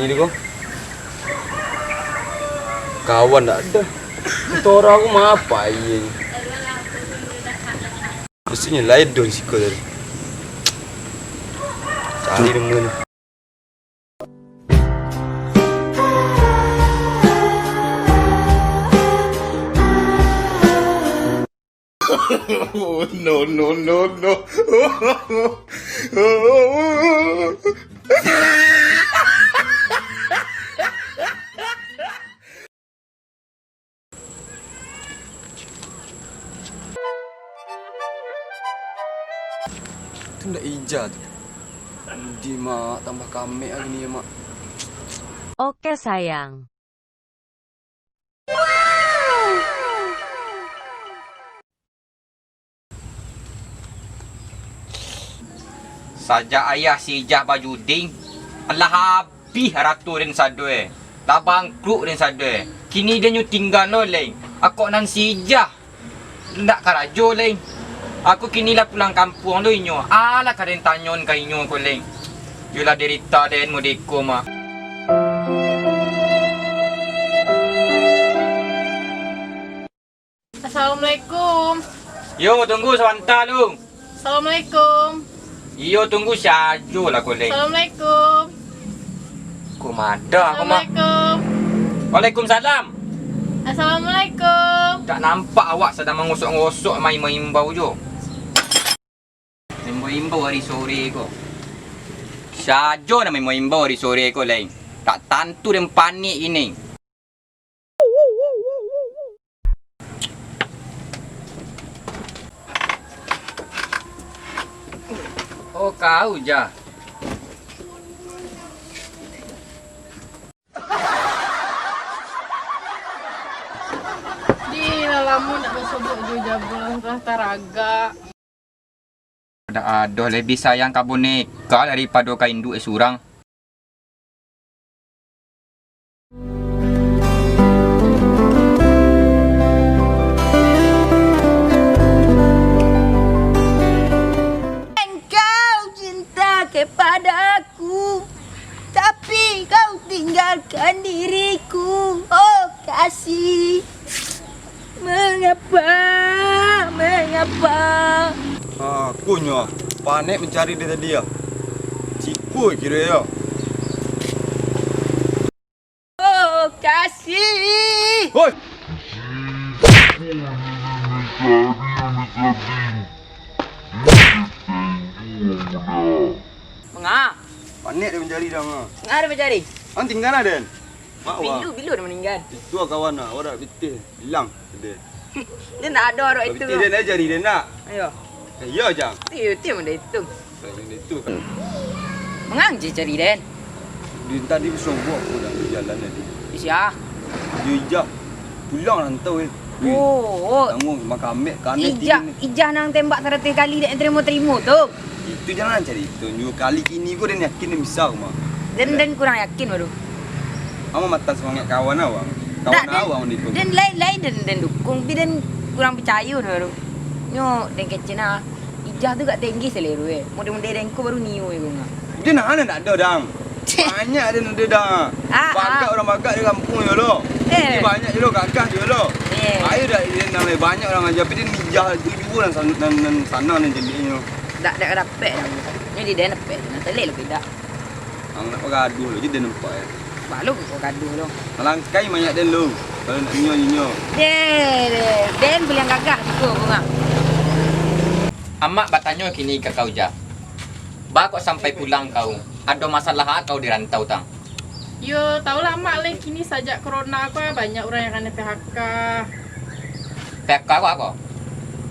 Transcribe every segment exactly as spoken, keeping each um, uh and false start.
Ini ko. Kawan ndak ado. Motor aku ma pai. Mestinya lain doh siko tadi. Cari nemu ni. No, no, no, no. Tu ndak Ija tu. Di mak tambah kamek lagi ni, Mak. Oke, sayang. Sajak ayah si Ijah bajudi, alah abih arato den sado e, lah bangkrut den sado e. Kini den nyo tingga lo, Leng. Akok nan si Ijah ndak karajo, Leng. Aku kini lah pulang kampuang lo inyo. Alah ka den tanyon ka inyo ko, Leng. Yo lah derita den modeko mah. Assalamualaikum. Yo, tunggu sabanta lu. Assalamualaikum. Iyo, tunggu sajo lah ko, Leng. Assalamualaikum. Ko mada ko mah. Assalamualaikum. Waalaikumsalam. Assalamualaikum. Tak nampak awak sadang mangosok-ngosok, main maimbau jo. Imbau-imbau ari sore ko. Sajo nan imbau-imbau ari sore ko, Leng. Tak tantu den panek kini. Oh, kau, Jah. Di lah lamo ndak basobok jo Jah, lah taragak. Dak ado labiah sayang ka boneka daripado ka induak surang. Engkau cinta kepadaku, tapi kau tinggalkan diriku, oh kasih. Mengapa, mengapa? Aku nyo panek mancari dari tadi yo. Cikua kiro yo. Oh, kasih. Hoi! Manga? Panek den mancari dah, Manga. Manga den mancari? Ang tingga lah den. Mak wah. Bilo, bilo den maningga? Itu kawan nak, awak dak pitih, bilang den. Den ndak ado ado itu. Pitih den aja den nak. Ayo. Eh, iyo, Jang. Iyo, itu yang itu. Yang itu kan. Manga ang cari den? Di tadi basobok aku dah di jalan tadi. Di sia? Di Ijah. Pulang rantau, eh. Weh, oh, oh. Tanggung makamek kanai Ijah, tinggi ni. Ijah nan tembak saratus kali dak tarimo-tarimo tu. Itu jangan cari itu. Nyo kali kini ko den yakin den bisa ko mah. Den, den kurang yakin baru. Ama matan semangat kawan awak. Kawan awak den, di ko. Den lain, lain den, den dukung, tapi den kurang picayo nah baru. Nyo den kecen ah. Ijah tu gak tinggi selero eh. Muda-muda den ko baru nio eh ko mah. Den nah, nah ndak ado, Dang. Banyak den ado, Dang. Ah, bagak ah. Urang bagak di kampuang yo lo. Eh. Banyak yo lo, gagah yo lo. Eh. Ayo dak den nang banyak urang aja, tapi den Ijah tu juo nan san-, nan, nan sanang nan caliaknyo. Dak, dak dapek dah. Nyo di den dapek, nah, telek lo tidak. Ang nak bagaduh lo je den nampak eh. Bak lo ko gaduh lo. Alangkai manyak den lo. Kalau nak nyo, nyo. Deh, deh. Den pilihan gagah tu ko, Bunga. Amak batanyo kini ka kau, Jah. Ba kok sampai pulang kau? Ado masalah a kau di rantau tang? Yo, tau lah, Mak, leh, kini sajak corona ko, banyak urang yang kanai P H K. P H K ko apo?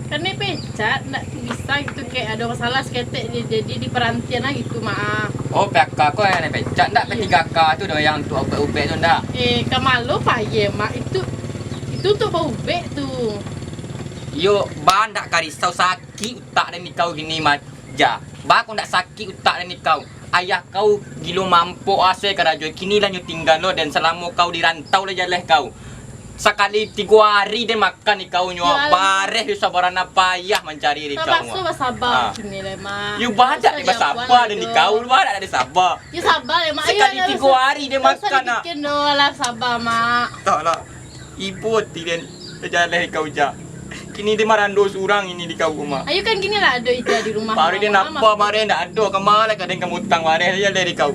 Kanai pecat, ndak bisa gitu, kek ado masalah saketek, jadi diparantian lah gitu, Mak. Oh, P H K ko yang kanai pecat, ndak P tiga K tu doh yang untuak ubek-ubek tu ndak? Eh, ka ma lo payah, Mak. Itu, itu untuak baubek tu. Yo, ba ndak ka risau, sakik utak den di kau kini, Mak. Jah, ba kok ndak sakik utak den di kau? Ayah kau gilo mampok asai karajo, kini lah nyo tingga lo, den salamo kau di rantau lah jaleh kau. Sakali tigo ari den makan di kau nyo, bareh di sabarana payah mancari di kau. Tapaso basaba kini lai, Mak. Yo badak di basaba den di kau, badak di saba. Yo saba lai, Mak. Sakali tigo ari den makan, nak. Alah saba, Mak. Tak lah. Ibo ati den tajaleh di kau, Jak. Kini den marando surang ini di kau, Mak. Ayo kan kini lah ado Ida di rumah. Baru den napa, bareh ndak ado, kama lah ka den ka utang, bareh tajaleh di kau.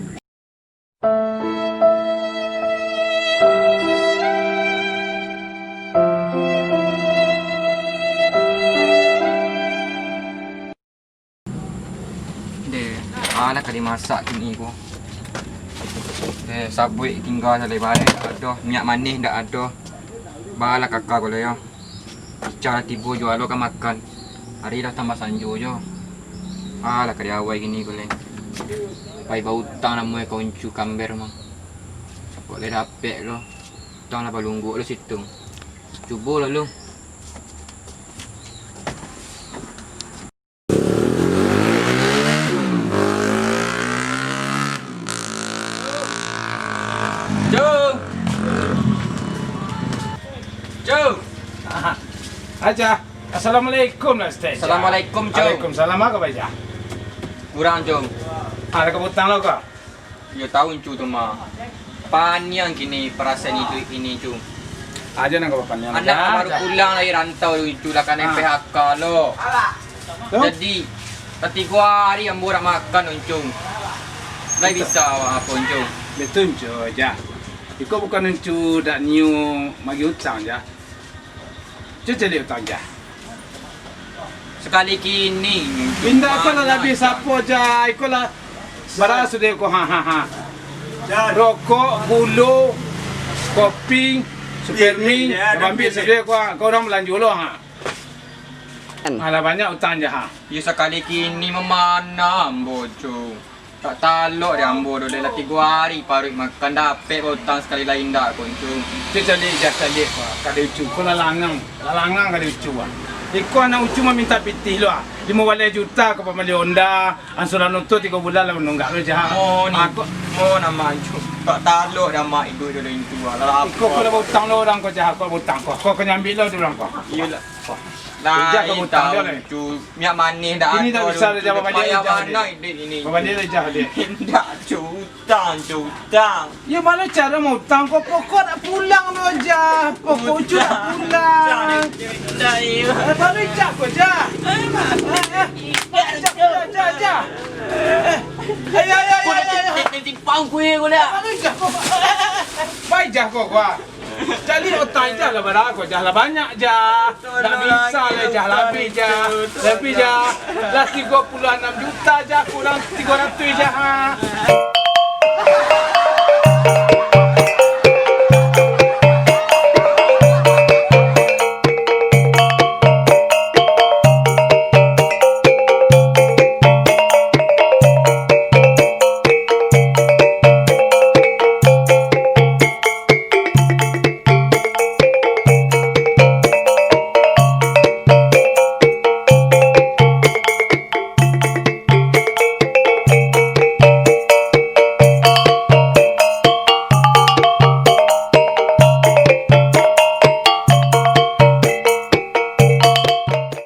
Deh, alah ka dimasak kini ko. Deh, sabuik tingga salai bareh ndak ado, minyak manih ndak ado. Balah kaka ko lah yo. Ica lah tibo, juo lo ka makan. Ari lah tambah sanjo jo. Alah ka diawai kini ko lai. Pai bautang namuah ka Uncu Kamber mah. Kok lai dapek lo. Utang lah balungguk lo situ. Cubo lah lu. Cung. Cung. Aja. Assalamualaikum lah, Ustaz. Assalamualaikum, Cung. Waalaikumsalam. Apo kabar, Aja? Kurang, Cung. Ado ka bautang lo ko? Iyo, tahu Uncu tu mah. Paniang kini parasaian iduik ini, Cung. Aja nan ka bapaniang. Anak baru pulang dari rantau, Uncu, lah kanai P H K lo. Tu? Jadi, lah tigo ari ambo dak makan, Uncu. Lai bisa awak apo, Uncu? Betul, Uncu, Aja. Iko bukan Uncu dak nio magih utang, Aja. Cubo caliak utang, Jah. Sakali kini. Indak, iko lah labiah sapo, Jah. Iko lah bara sudah ko, ha, ha, ha. Rokok, gulo, kopi, supermi, ambiak sudah ko, ha. Kau urang balanjo lo, ha. Alah banyak utang, Jah, ha. Yo sakali kini mah ma ambo, Cung. Tak talok dek ambo doh, lah tigo ari paruik makan, dapek bautang sakali lai indak ko, Uncu. Cubo caliak, Jah, caliak ko, ka di Uncu ko lalangang, lalangang ka di Uncu, ah. Iko anak Uncu mamintak pitih lo, ah. Limo baleh juta ka pambali Honda, angsuran oto tigo bulan lah manunggak lo, Jah. Mo ni, mo nama Uncu. Tak talok dek amak iduik doh, Uncu, ah. Lah iko ko lah bautang lo urang ko, Jah, ko bautang ko. Ko, ko nyambiak lo di urang ko. Iyolah. Lai tahu, Uncu. Minyak manih ndak ado. Kini ndak bisa ado, Jah, pambali lo, Jah. Pambali lo, Jah, deh. Indak, Cu, utang, Cu, utang. Yo, ma caro mautang ko? Pokok dak pulang lo, Jah. Pokok Uncu dak pulang. Utang, Cu, utang, iyo. Eh, baru Jah ko, Jah. Eh, eh. Baru Jah ko, Jah, Jah, Jah. Eh, eh. Ayo, ayo, ayo, ayo, ayo. Ko dah ti-, ti-, ti-, timpang kue ko dah. Baru Jah ko, eh, eh, eh. Baik Jah ko, ko, ah. Caliak utang Jah lah, bara ko Jah lah, banyak Jah. Ndak bisa lah Jah, lah abih Jah. Lah abih Jah. Lah tigo puluah anam juta Jah, kurang tigo ratuih Jah, ha.